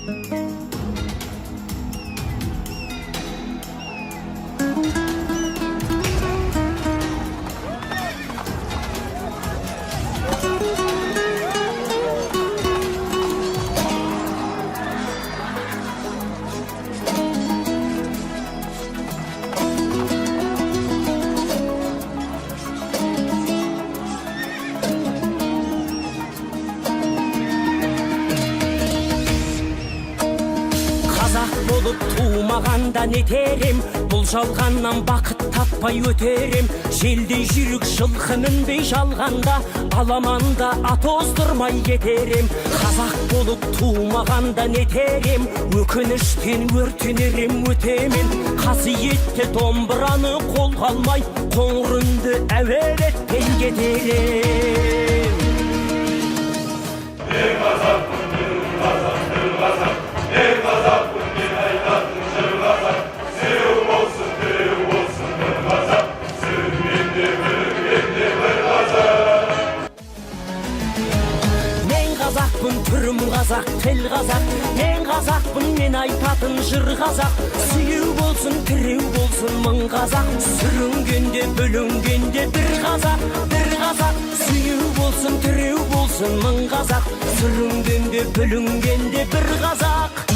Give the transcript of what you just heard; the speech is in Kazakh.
Қазақ болып тумағанда нетер ем, бұл жалғаннан бақыт таппай өтер ем. Желдей жүйрік жылқы мінбей жалғанда, аламанда ат оздырмай кетер ем. Қазақ болып тумағанда нетер ем, өкініштен өртенер ем өтемен. Қасиетті домбыраны қолға алмай, қоңыр үнді әуелетпей кетер ем. Мен қазақпын, мен қазақ, тіл қазақ. Мен қазақпын, мен айтатын жыр қазақ. Сүйеу болсын, тіреу болсын бір қазақ. Сүрінгенде, бүлінгенде бір қазақ. Мен қазақпын, түрім қазақ, тіл қазақ. Мен қазақпын, мен айтатын жыр қазақ. Сүйеу болсын, тіреу болсын мың қазақ. Сүрінгенде, бүлінгенде бір қазақ, бір қазақ. Сүйеу болсын, тіреу болсын мың қазақ. Сүрінгенде, бүлінгенде бір қазақ.